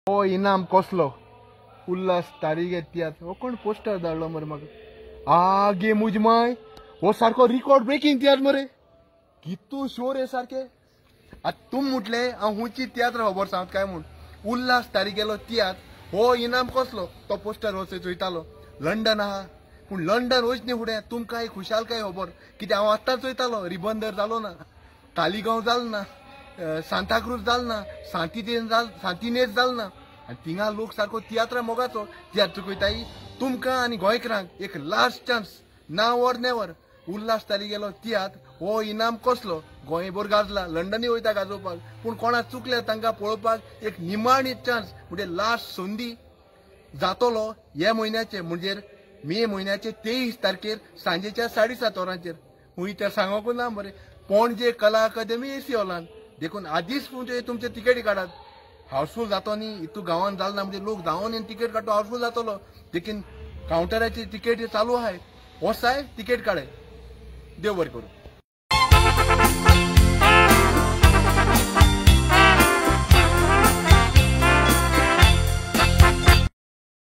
हो इनाम कसलो उल्हास तारीगे तियात्र हो कोण पोस्टर धाडलो मरे म्हाका. आगे मुज माय, हो सारको रिकॉर्ड ब्रेकींग तियात्र मरे, कितू शो रे सारके. आतां तुम म्हटले हांव हुंची तियात्र खबर सांगत काय म्हूण. उल्हास तारीगेलो तियात्र हो इनाम कसलो, तो पोस्टर हो चोयतालो. लंडन आहा, पूण लंडन वच न्ही फुडें तुमकां एक खुशालकाय खबर कित्याक हांव आत्तां चोयतालो रिबंदर जालो ना, तालिगांव जालो ना, सांताक्रूज जाल ना, सांतिनेज जाल ना. आनी थिंगा लोक सारको तियात्रा मोगाचो तियात्र चुकयताय. तुमकां आनी गोंयकारांक एक last chance, now or never. Ulhas तारीगेलो तियात्र हो इनाम कसलो गोंयभर गाजला, लंडनूय वयता गाजोवपाक, पूण कोणाक चुकल्या तांकां पळोवपाक एक निमाणी चान्स म्हणजे लास्ट संदी जातलो हे म्हयन्याचे, म्हणजे मे म्हयन्याचे 23 तारखेर सांजेच्या 7:30 वरांचेर. हुंय तें सांगूंक ना मरे, पणजे कला अकादमी एसी हॉलान. देखून आदींच म्हणजे तुमचे तिकेटी काडात. हाऊसफूल जातो न्ही, इतू गांवान जाल ना म्हणजे लोक धांवन येवन तिकेट काडटो, हाऊसफूल जातलो. देखून कावंटराची तिकेट चालू आहाय, वसाय तिकेट काडाय. देव बरें करूं.